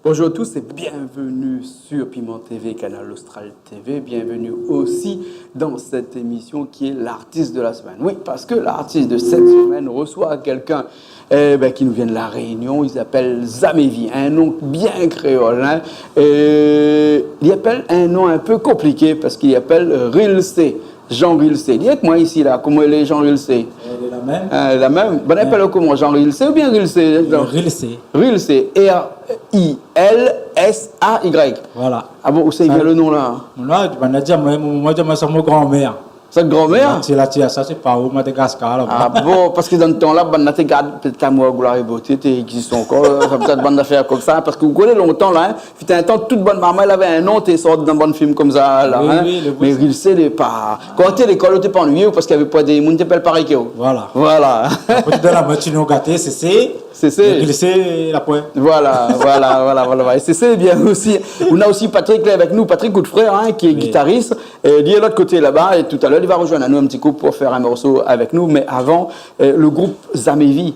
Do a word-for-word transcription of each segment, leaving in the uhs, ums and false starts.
Bonjour à tous et bienvenue sur Piment T V, Canal Austral T V. Bienvenue aussi dans cette émission qui est l'artiste de la semaine. Oui, parce que l'artiste de cette semaine reçoit quelqu'un, eh ben, qui nous vient de La Réunion. Il s'appelle Zamevi, un nom bien créole, hein. Et il appelle un nom un peu compliqué parce qu'il appelle Rilsé. Jean Rilsé. Li èk moin isi la, koman i lé Jean Rilsé ? Eh, lé la mèm. Ah, la mèm. Bann i apèl aou koman, Jean Rilsé oubien Rilsé ? Rilsé. Rilsé. R I L S A Y. Voilà. Ah bon, ousa i vien lo non la ? Moin la, bann la di amoin, moin, moin, moin, sa mon granmèr. Sa granmèr ? La tir, la tir, sa sé pa ou, Madagaskar, laba. Ah bon, parske dan lo tan la, bann la té gard, pétèt Amour, Gloire et Beauté té égzis ankor, sa pétèt bann zafèr konmsa, parske ou koné lontan la, hein, Fut un tan, tout bann marmay lavé in non, té sort dan bann film konmsa la, oui, hein. Oui, mé Rilsé lé pa. Kan ou té lékol, ou té pa anuiyé, parske lavé poin dé moun té apèl parèy ke ou. Voilà. Voilà. Apré, dan la mèt, sinon gaté, sé, sé. Sé, sé. Rilsé, la poin. Voilà, voilà, voilà, voilà. É sé, sé bien osi. Nou na osi Patrick la avèk nou, Patrick Godefroy, hein, ki lé gitaris. Oui. Euh, li lé de lot koté laba, é talèr, li va rozoinn anou in ti kou pou fé in morso avèk nou. Mé avan, euh, lo group Zamevi.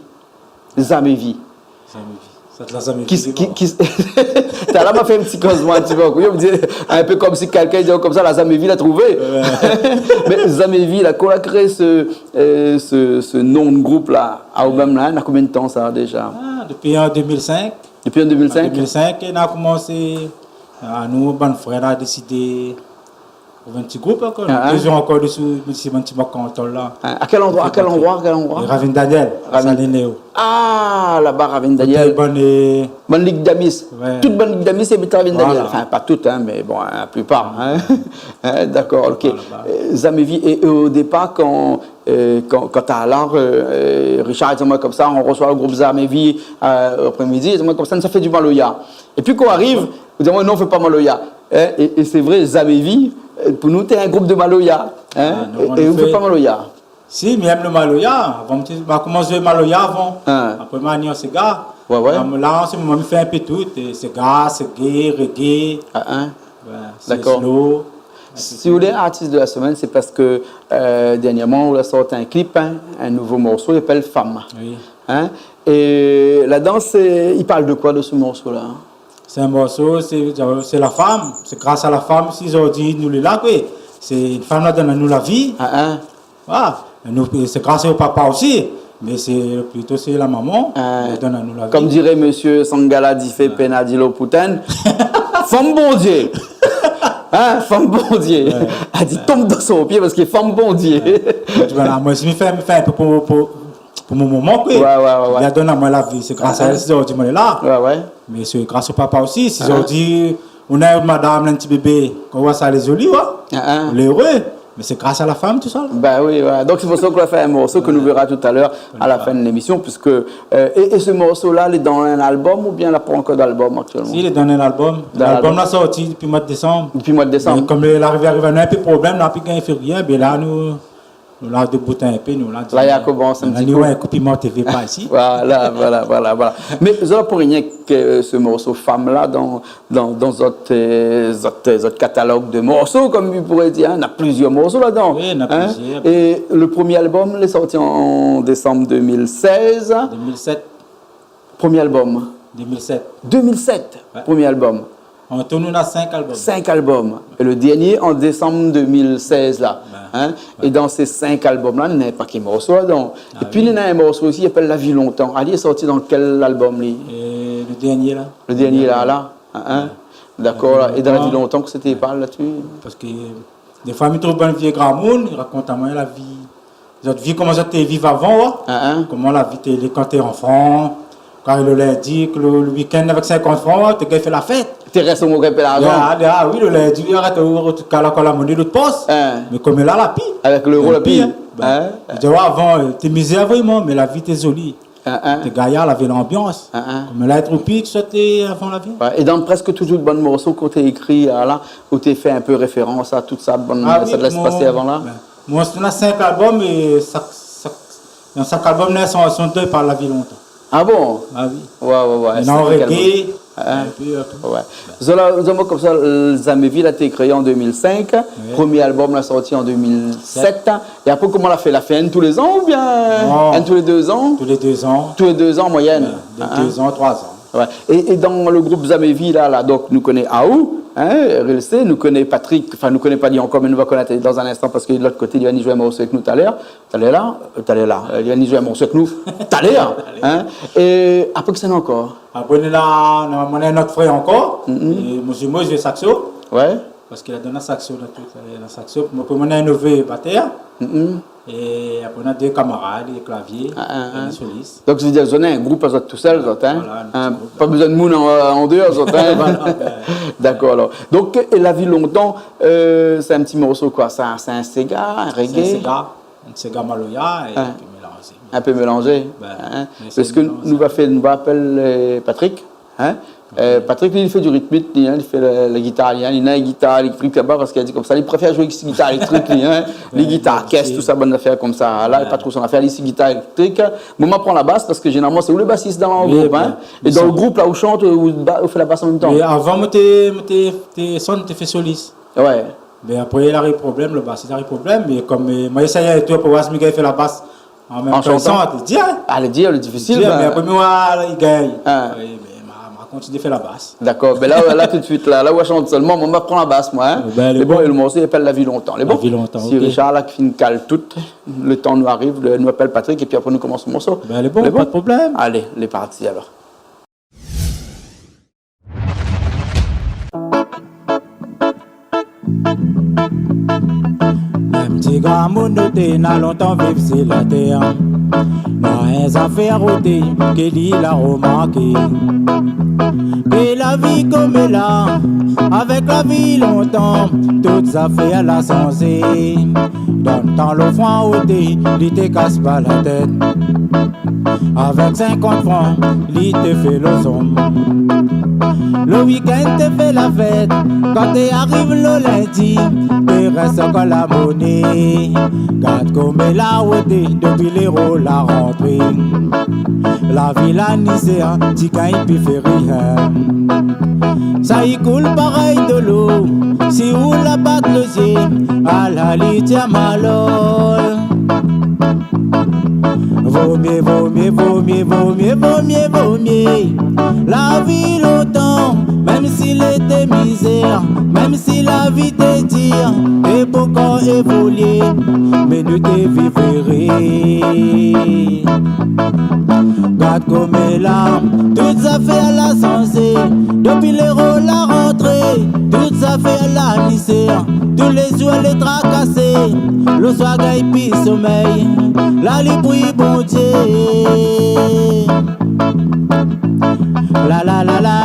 Zamevi. Zamevi. Sa té la zamé vi, ki, ki, voilà. Talèr la ma fé in ti kozman in ti pé, ou di, in pé konmsi kèlkin i di konmsa, la zamé vi, la trouvé. Ouais. Mé Zamevi la, kan ou la kréé se, euh, se, se non de group la, aou mèm la, na konbien de tan sa déza ? Ah, dopi an deux mille cinq. Dopi an deux mille cinq ? An deux mille cinq, é nou la komansé, ah, nou, bann frèr la désidé trouv in ti group ankor. Ah, ah. Touzour ankor désou, misié, bann ti mok kantol la. Ah, a kèl androi, a kèl androi, a kèl androi ? Ravine Daniel, Ravine Salineo. Ah, laba, Ravine Daniel. Koté bann, euh, bann Lig Damis. Ouais. Tout bann Lig Damis, sé Ravine Daniel. Voilà. Anfin, pa tout, hein, mé bon, la plipar, hein. Hein, dakor, ok. Voilà, voilà. Euh, Zamevi, é, é o dépar, kan, euh, kan, kan talèr la, euh, euh, Richard i di amoin konmsa, nou resoi lo group Zamevi, euh, aprémidi, i di amoin konmsa, nou sa fé di maloya. Épi kan ou ariv, ou di amoin, non, fé pa maloya. Hein, é, é sé vré, Zamevi, euh, pou nou, té in group de maloya. Hein, ah, non, é, é ou fé pa maloya. Si, mi èm lo maloya. Avan, mi té, ma komans zoué maloya avan. Ah. Apré, ma ni an séga. Ouais, ouais. La, la, an se moman, mi fé in pé tout. É séga, ségé, reggae. Ah, hein. Ouais, sé slow. Dakor. Si ou lé artiste de la semaine, sé parske, euh, dernièrman, ou la sort in klip, hein, in nouvo morso, i apèl Femme. Oui. Hein ? É ladan, sé, i parl de koi, de se morso la ? Sé in morso, sé, sé la fanm. Sé gras a la fanm si zordi nou lé la, koi. Sé in fanm la donn anou la vi. Ah, ah. Ah, nou, sé gras o papa osi, mé sé, plito sé la momon, ah, ki donn anou la vi. Konm diré mésyé Sangala, di fé, ouais, pèn a di lo poutèn. Fanm Bondié. Hein, fanm Bondié. Ouais. A di, tonm dan son pié parske fanm Bondié. Ouais. Donk, voilà, moin, si mi fé, mi fé in pé pou, pou, pou mon momon, koi. Ouais, ouais, ouais, ouais. Li la donn amoin la vi. Sé gras a èl si zordi moin lé la. Ouais, ouais. Mé sé gras o papa osi. Si zordi ou na in madam, in ti bébé, kan ou voi sa lé zoli, ouais. Ah, ah. Ou lé éré. Mé sé gras a la fanm, tousala. Ba oui, ouais. Donk sé pou sa ke nou la fé in morso ke nou vèra talèr a la fin de lémision, puiske, euh, é, é se morso la, lé dan in albom oubien la pa ankor d'albom aktièlman ? Si, lé dan in albom. Dan lalbom. Lalbom la sorti dopi moi de désanm. Dopi moi de désanm. Mé konm lé, larivé, arivé, nou na in pé problèm, nou la pi gingn fé rien, bin la nou Nou la debout in pé, nou la di, la, i komans in ti kou. Nou la di, ouais, ékout, Piment T V par isi. Voilà, voilà, voilà, voilà. Mé zot la pou rienk, euh, se morso Femme la dan, dan, dan zot, euh, zot, euh, zot katalog de morso, konm i pouré dir, hein. Na plizièr morso ladan, hein. Oui, na plizièr. É lo promié albom lé sorti an désanm deux mille seize. Deux mille sept. Promié albom. Deux mille sept. Deux mille sept, ouais. Promié albom. An tou, nou na sink albom. Sink albom. É lo dernié an désanm deux mille seize la. Ouais. Hein ? Ouais. É dan sé sink albom la, néna in paké morso ladan. Ah oui. Épi néna in morso osi i apèl La vi lontan. Ali lé sorti dan kèl albom, li ? Euh, lo dernié la. Lo dernié la, la. Hein, hein ? Ouais. Dakor, la. La vi lontan. É dan La vi lontan, kosa i parl la dsi ? Parske défoi mi trouv bann vié gramoun i rakont amoin la vi. Zot vi, koman zot té viv avan, ouais. Hein, hein. Koman la vi té lé kan té anfan. Kan lo lindi, ke lo, lo week-end avèk sinkant fran, ouais, té gingn fé la fèt. Té rès ankor in pé larzan. Ah, ah oui, lo lindi, arèt, ou, ou, ou kal ankor la moné dan out pos. Hein. Mé koméla la pi. Avèk léro la pi. Hein. Bin, mi di, ouais, avan, euh, té mizèr vréman, mé la vi té zoli. Hein, hein. Té gayar, lavé lanbians. Hein, hein. Koméla lé tro pi, tousala té avan la vi. Ouais, é dan prèsk tout, tout bann morso ke ou té ékri, ah, la, ou té fé in pé référans a tout sa, bann, ah oui, sa té lès pasé avan la. Bin, Moin, sé na sink albom é sak, sak, dan sak albom, néna son, son dé par La vi lontan. Ah bon ? Ah oui. Ouais, ouais, ouais. Néna sink albom. Reggae, hein, épi, euh, tout. Ouais. Zot la, zot la, konmsa, euh, Zamevi la té kréé an deux mille cinq. Oui. Promié albom la sorti an deux mille sept. Sept. É apré, koman la fé ? La fé inn tou lé zan oubien inn tou lé dé zan ? Non. Tou lé dé zan. Tou lé dé zan an moiyèn. Ouais, dé, hein ? Dé zan, troi zan. Ouais. É, é dan le group Zamévi la, la, donk nou koné aou, hein, Rilsé, nou koné Patrick, anfin nou koné pa li ankor, mé nou va konèt dan in instan parske lot koté li va ni zoué in morso avèk nou talèr. Talèr la, euh, talèr la, euh, li va ni zoué in morso avèk nou talèr, hein. É apré, kisa néna ankor ? Apré néna, néna, néna in ot frèr ankor. Mhm. É moin, moin mi zoué saxo. Ouais. Parske la dan la saxo, dan tout, euh, la saxo. Moin, apré moin néna in novo batèr. Mhm. É apré néna dé kamarad, dé klavié, ah, ah, ah, in solis. Donk sa i vé dir zot néna in group azot tousèl, zot, hein ? Voilà, in ti group. Pa bezoin de moun an, an déor, zot, hein ? Voilà, ouais. Dakor, alor. Donk, é La vi lontan, euh, sé in ti morso koi sa ? Sé in séga, in reggae ? Sé in séga. In séga maloya é, ah, in pé mélanzé. In pé mélanzé, hein. Mé sé mélanzé. Parske nou va fé, nou va apèl, euh, Patrick, hein. Euh, Patrick, li, li fé du ritmik, li, hein, li fé la, la gitar, li, hein, li néna in gitar élèktrik laba, parske li la di konmsa li préfèr zoué èk son gitar élèktrik, li, hein. Ouais, li, gitar kès, tousa, bann zafèr konmsa. La, li lé pa tro son afèr, li, son gitar élèktrik. Moin, ma pran la bas parske zénéralman sé ou le basis dan le group, hein. É dan le group la, ou shant, ou ba-, ou fé la bas an mèm tan. Mé avan, moin té, moin té, té son, té fé solis. Ouais. Mé apré, la ariv problèm, le basis la ariv problèm, mé konm, euh, moin la éséy in tour pou oir si mi gingn fé la bas an mèm tan. An shantan ? Lé dir. Ah, lé dir, lé difisil, ben. Mé apré, mi oir, la, li gingn. Ah. Oui, mé ma, ma kontinié fé la bas. Dakor, ben la, la, tout de suit, la, la ou va shant sèlman, moin, ma pran la bas, moin, hein. Ben, lé bon. É le morso i apèl La vi lontan. Lé bon ? La vi lontan, si, ok. Richard la ki fine kal tout, le tan nou ariv, le, nou apèl Patrick, épi apré nou komans le morso. Ben, lé bon, pa de problèm. Alé, lé parti, alor. Mèm ti gramoun oté na lontan viv si la tèr, na in zafèr oté ke li la romarké. Ke la vi koméla, avèk la vi lontan, tout zafèr la sanzé. Dan tan lo fran oté, li té kas pa la tèt. Avèk sinkant fran, li té fé lo zom. Lo wikenn té fé la fèt, kan té ariv lo lindi, té rès ankor la moné. Gard koméla oté, dopi léro la rantré. La vi la nisé, hein, ti gingn pi fé rien. Sa i koul parèy dolo, si ou la bat lo zié, ala li tir malol. Vo mié, vo mié, vo mié, vo mié, vo mié, vo mié. La vi lontan, mèm si lété mizèr, mèm si la vi té dir, é pou kor évolié, mé nou té viv éré. Gard koméla, tout zafèr la sanzé, dopi léro la rantré, tout zafèr la nisé. Tou lé zour lé trakasé, lo soir gingn pi somèy, la li pri Bondié. La la la la,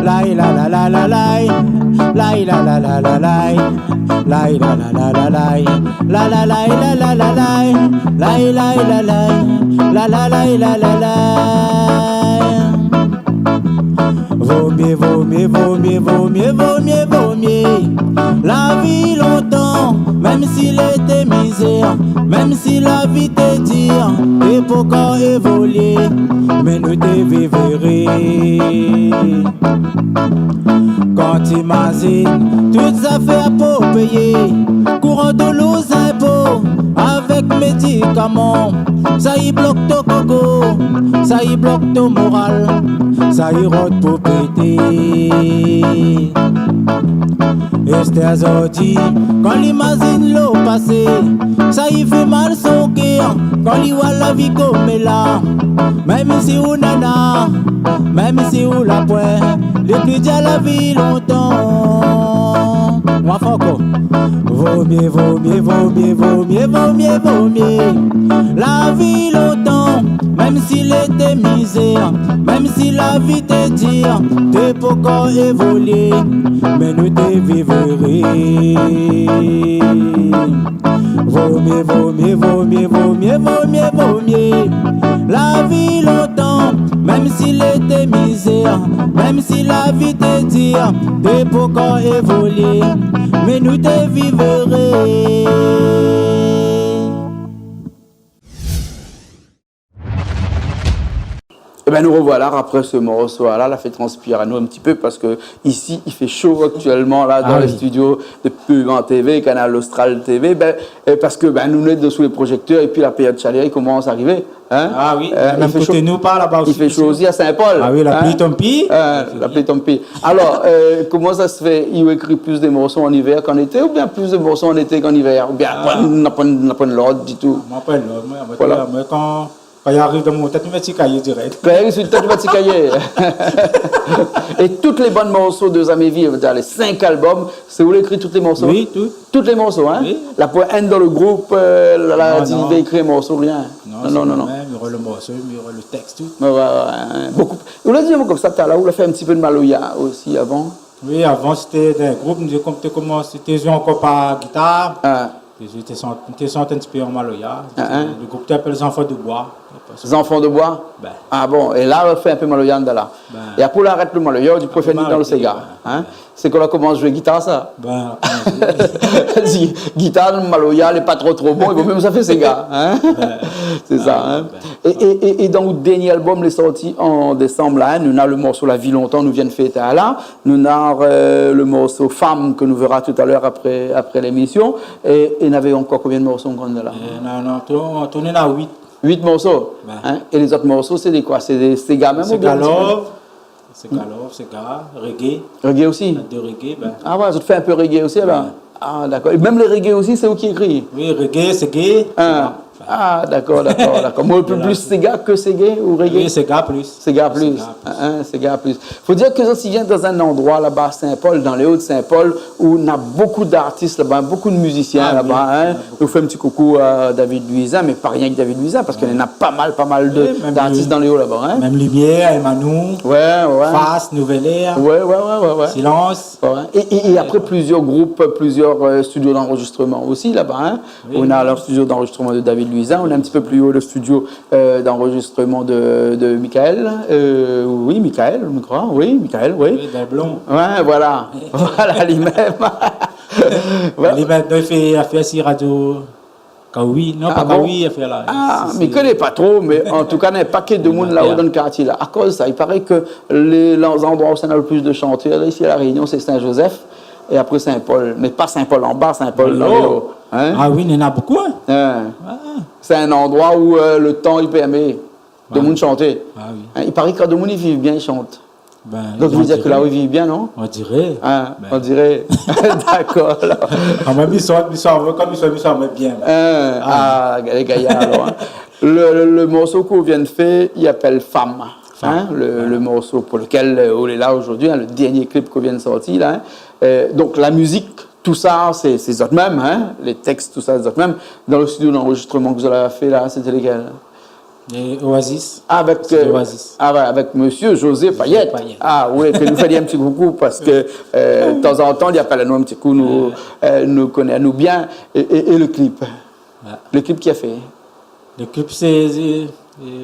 la la la la, la la la la la, la la la la la, la la la la la, la la la la la, la la la la la, la la la la la, la la la la la. Vo mié, vo mié, vo mié, vo mié, vo mié, vo mié. La vi lontan, mèm si lété mizèr, mèm si la vi té dir, é pou kor évolié, mé nou té viv éré. Kan ti mazine, tout zafèr pou péyé, kouran, dolo, zinpo, avèk médikaman, sa i blok to koko, sa i blok to moral, sa i rod pou pété. Èstèr zordi, kan li mazine lo pasé, sa i fé mal son kèr, kan li oi la vi koméla. Mèm si ou nana, mèm si ou la poin, lé pli dir la vi lontan. Moin fé ankor. Vo mié, vo mié, vo mié, vo mié, vo mié, vo mié. La vi lontan, mèm si lété mizèr, mèm si la vi té dir, té pou kor évolié, mé nou té viv éré. Vo mié, vo mié, vo mié, vo mié, vo mié, vo mié. La vi lontan, mèm si lété mizèr, mèm si la vi té dir, té pou kor évolié, mé nou té viv éré. Ében, nou rovoila apré se morso-la, la fé transpir anou in ti pé, parske isi, i fé sho aktièlman, la, dan lé studio de Piment TV, Kanal Austral TV, bin, euh, parske, bin, nou lé sou lé prozèktèr, épi la périod shalèr i komans arivé, in. Ah oui, euh, mèm koté nou, par laba osi, i fé sho osi a Saint-Paul, in. Ah oui, la pli i tonm pi. Euh, la pli i tonm pi. Alor, euh, koman sa se fé, i ékri plis de morso an ivèr k'an été, oubien plis de morso an été k'an ivèr, oubien na poin, na poin, na poin lord ditou ? Ah, moin, na poin lord, moin, moin, kan Kan i ariv dan mon tèt, mi mèt si kayé dirèk. Kan i ariv si tèt, mi mèt si kayé. É tout lé bann morso de Zamé Viv, lé sink albom, sé ou la ékri tout lé morso ? Oui, tout. Tout lé morso, in ? Oui. La poin inn dan le group, euh, la, la di, va ékri in morso, rien. Non, non, non. Non, sé moin mèm, mi ékri le morso, mi ékri le tèks, tout. Ouais, ouais, ouais, ouais. Bonpé. Ou la di amoin konmsa talèr, ou la fé in ti pé de maloya osi avan ? Oui, avan, sété dan in group, nou té kom-, té komans, té zoué ankor par gitar. Ah. Té zoué, té shant-, té shant in ti pé an maloya. Ah, ah. Le group té apèl Zanfan de Boi. Zanfan de Boi ? Bin. Ah bon, é la, ou la fé in pé maloya dan la. Bin. É apré, ou la arèt le maloya, ou la di, préfèr ni dan le séga, bin, in ? Bin. Sé kan ou la komans zoué gitar, sa ? Bin, la komans zoué. Di, gitar, maloya, lé pa tro, tro bon, i vo mié sa fé séga, in ? Bin. Sé sa, in ? Ah, bin. É, é, é, é dan out dernié albom, lé sorti an désanm, la, in, nou na le morso La vi lontan, nou vien fété la. Nou na, euh, le morso Femme ke nou vèra talèr apré, apré lémision. É, é navé ankor konbien de morso ankor la ? Euh, non, non, tou-, an tou néna uit. Uit morso, in ? Bin. É lé zot morso, sé dé koi ? Sé dé séga mèm oubien ? Séga love, séga love, séga reggae. Reggae osi ? Néna de reggae, bin. Ah ouais, zot i fé in pé reggae osi, alor ? Bin. Ah, dakor. É mèm lé reggae osi, sé ou ki ékri ? Oui, reggae, séga. Ah. Ah, dakor, dakor, dakor. Mélansé. Moin, pli séga ke reggae ou reggae ? Oui, séga plis. Séga plis. Séga plis. In, in, séga plis. Fo dir ke zot i vien dan in landroi laba, Saint-Paul, dan lé O de Saint-Paul, ousa néna bonpé d'artis laba, bonpé de mizisien laba, in. Ah oui, néna bonpé. Nou fé in ti koukou a David Louisin, mé pa rienk David Louisin, parske néna pa mal, pa mal de, d'artis dan lé O laba, in. Mèm Lumière, Emmanou, ouais, ouais, Face, Nouvelle Ère, ouais, ouais, Silence. Ouais, ouais. É, é, é apré, plizièr group, plizièr, euh, studio d'anrozistroman osi laba, in. Oui, oui. Néna le studio d'anrozistroman de David Louisin, néna in ti pé pli o le studio, euh, d'anrozistroman de, de Michael. Euh, oui, Michael, mi kroi. Oui, Michael, oui. Oui, Dablon. Ouais, voilà. Voilà, li mèm. Voilà. Li mèm, li fé afèr si radio Kaoui. Non, pa Kaoui, afèr la. Ah bon ? Ah, mi koné pa tro, mé an tou ka, néna in pakèt de moun laba dan le kartié la. Akoz sa, i paré ke lé, lé landroi ousa néna le plis de shantèr, la, isi La Rényon, sé Saint-Joseph, é apré Saint-Paul. Mé pa Saint-Paul-an-Bas, Saint-Paul dan lé O. In ? Ah oui, néna bonpé, in. Ouais. Ah. Sé in landroi ousa, euh, le tan i pèrmé demoun shanté. Ah oui. In, i paré ke kan demoun i viv bien, i shant. Bin, on diré. Donk, i vé dir ke la ou i viv bien, non ? On diré. In, on diré. Dakor, alor. Ah, moin, mi shant, mi shant, moin, kan mi shant, mi shant bien. In, ah, lé gayar, alor, in. Le, le, le morso ke ou vien fé, i apèl Femme. Femme, voilà. In, le, le morso pou lekèl, euh, ou lé la zordi, in, le dernié klip ke ou vien sorti la, in. Euh, donk, la mizik, tousa, sé, sé zot mèm, in, lé tèks, tousa, zot mèm. Dan le studio d'anrozistroman ke zot la fé la, sété lekèl ? Lé Oasis. Avèk, euh, Oasis. Ah ouais, avèk mésyé José Payet. José Payet. Ah oui, ke nou fé in ti koukou parske, euh, tazantan, li apèl anou in ti kou, nou, euh, nou koné anou bien. É, é, é le klip ? Ouais. Le klip, kisa i fé ? Le klip, sé, sé, sé,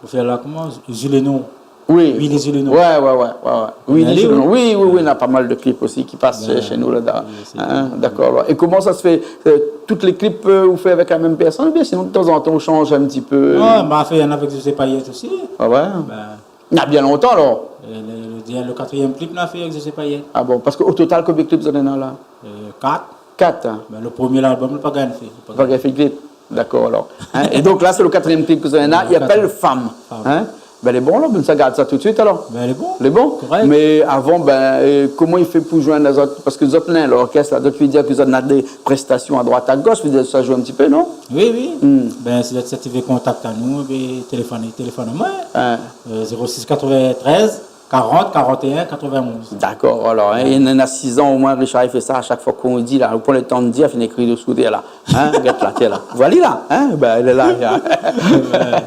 ou fé la, koman ? Jules Lénon. Oui. Willy Jules Lénon. Ouais, ouais, ouais, ouais, ouais. Willy Jules Lénon. Oui, oui, oui, néna pa mal de klip osi ki pas shé nou laba. Ouais. Oui, sé bien. In, dakor, alor. É koman sa se fé, euh, tout lé klip, euh, ou fé avèk la mèm pèrsone, oubien sinon, tazantan, ou shanj in ti pé ? Non, ma fé inn avèk José Payet osi. Ah ouais ? Bin. Na bien lontan, alor ? Euh, le, le, le katrièm klip, ma fé avèk José Payet. Ah bon, parske o total, konbien klip zot néna la ? Euh, kat. Kat, in. Bin, le promié albom, la pa gingn fé. La pa gingn fé klip. Dakor, alor. In, é donk la, sé le katrièm klip ke zot néna, i apèl Femme. Femme. In ? Bin, lé bon, la, bin, sa gard sa tout suit, alor. Bin, lé bon. Lé bon. Korèk. Mé avan, bin, euh, koman i fé pou zoinn azot ? Parske zot néna lorkès la, donk, i vé dir ke zot néna dé prèstasion a droit, a gosh, i vé dir sa zoué in ti pé, non ? Oui, oui. Hmm. Bin, si zot i vé kontakt anou, bin, téléfone, téléfone amoin. In. Euh, zéro six quatre-vingt-treize, quarante, quarante et un, quatre-vingt-onze. Dakor, alor, in, néna sizan omoin, Richard i fé sa, a shak foi k'ou di la, ou pran le tan de dir, fine ékri desou, la. In, gèt la, tiens la. Voilà la, in, bin, lé la, la. Ouais.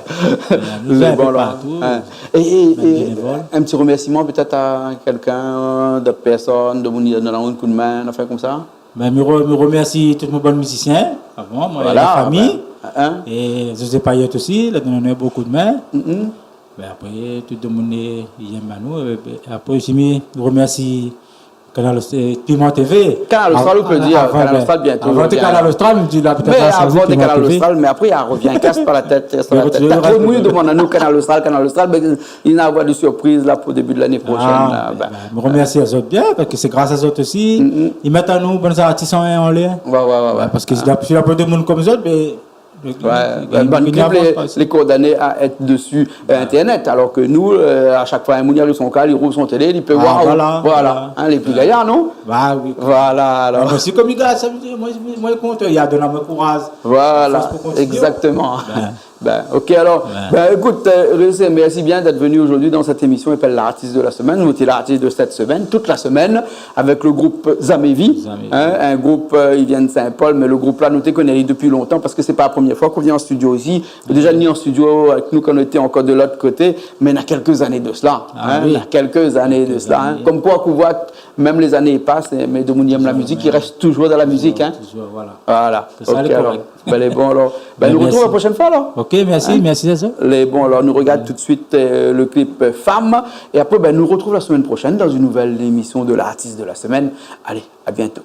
Nou lé bon, la. Partou. In. É, é, é in ti remèrsiman pétèt a kèlkin, d'ot pèrsone, demoun i donn aou in koudmin, in afèr konmsa ? Bin, mi re-, mi remèrsi tout mon bann mizisien, avan, moin, la fami. Voilà, bin, in. É José Payet osi, la donn anou in bon koudmin. Mm, mm. Bin, apré, tout demoun i yèm anou. É, é apré osi, mi remèrsi Kanal Aust-, euh, Piment T V. Kanal Austral, ou pé dir, avan, Kanal Austral, bientôt, avan té Kanal Austral, mi di la, pétèt la, sa Piment T V. Mé avan té Kanal Austral, mé apré, i rovien, i kas pa la tèt, i kas pa la tèt. Mé kontinué. Tro d'moun i demann anou Kanal Austral, Kanal Austral, mé néna avoir dé sirpriz la pou début de lané proshèn, la. Ah, bin, mi romèrsi azot bien, parske sé gras azot osi. Mm, mm. I mèt anou, bann artis an, anlèr. Wé, wé, wé, wé. Wé, parske si la, si la pran dé moun konm zot, bin, Wé, bin, bann klip, lé, lé kondané a èt dési, euh, internet, alor ke nou, euh, a shak foi in moun i alim son kab, i rouv son télé, i pé voir, voilà, in, lé pli gayar, non ? Ba oui. Voilà, alor. Mé si konm i gard sa, moin, moin, moin lé kontan, i donn amoin kouraz. Voilà, fors pou kontinié. Exactement. Bin. Bin, OK, alor, bin, ékout, euh, Régis, mèrsi bien d'èt vni zordi dan sèt émision i apèl L'artiste de la semaine. Nou té l'artis de sèt semèn, tout la semèn, avèk le group Zamevi, Zamevi, in, in group, euh, i vien de Saint-Paul, mé le group la, nou té koné ali dopi lontan, parske sé pa la promièr foi k'ou vien an studio isi. Déza, ni an studio avèk nou kan nou té ankor de lot koté, mé néna kèlk zané de sela, in, néna kèlk zané de sela, in. Kèlk zané. Konm koi, ou voi, mèm lé zané i pas, mé demoun i èm la mizik, i rès touzour dan la mizik, in. Touzour, touzour, voilà. Voilà. Sé sa, OK, lé korèk. Bin, lé bon, alor. Bin, nou artrouv la proshèn foi, alor. OK, mèrsi, mèrsi azot. Lé bon, alor, nou rogard tout de suit, euh, le klip, euh, Femme. É apré, bin, nou artrouv la semèn proshèn dan in nouvèl émision de L'artiste de la semaine. Alé, a bientôt.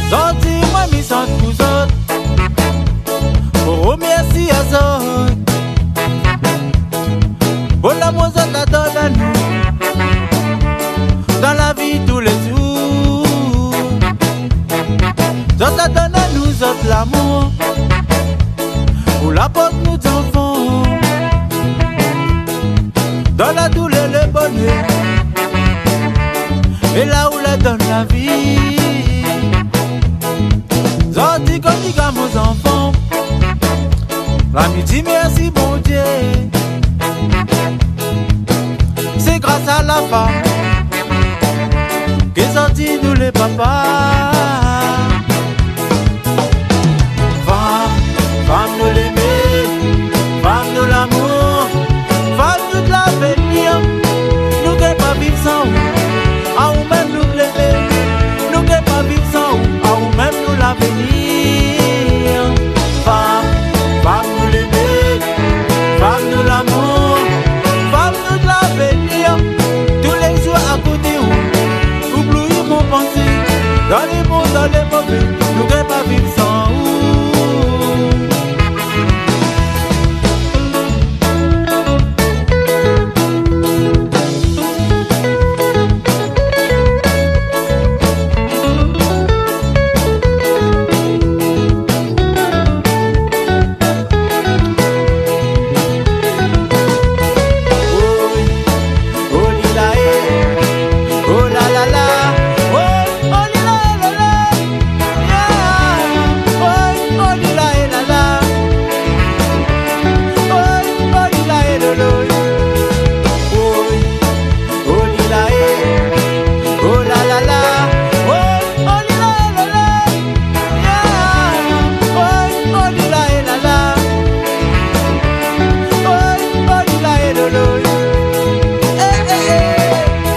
Zordi, moin, mi shant pou zot, pou romèrsi azot pou lamour zot la donn anou dan la vi toulézour. Zot la donn anou zot lamour pou la port nou zanfan, dan la doulèr, le bonèr, é la ou la donn la vi. Zordi, kan mi gard mon zanfan, la mi di mèrsi, Bondié. Sé gras a la fanm ke zordi nou lé papa. Fanm, fanm nou lémé, fanm nou lamour, fanm nou lavenir. Nou gingn pa viv san ou, aou mèm nou lémé. Nou gingn pa viv san ou, aou mèm nou lavenir. Fanm, fanm nou lémé, fanm nou lamour, fanm nou lavenir. Toulézour a koté ou, ou blouyi mon pansé. Dan le bon, dan le mové, nou gingn pa viv san ou.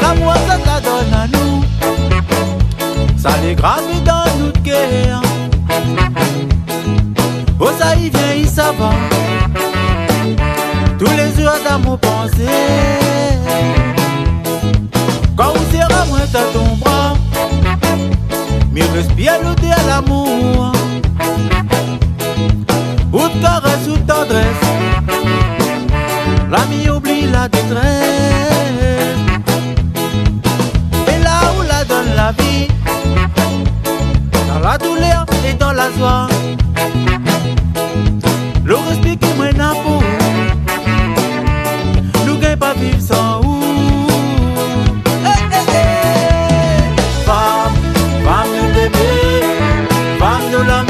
Lamour sa, sa donn anou, sa lé gravé dan nout kèr. Ousa i vien, i sava, toulézour dan mon pansé. Kan ou sèr amoin dan ton bra, mi réspir lodèr lamour. Out karès, out tandrès, la mi oubli la détrès. É la ou la donn la vi, dan la doulèr é dan la zoi. Lo rèspé ke moin néna pou ou, nou gingn pa viv san ou. Eh, eh, eh. Fanm, fanm nou lémé, fanm nou la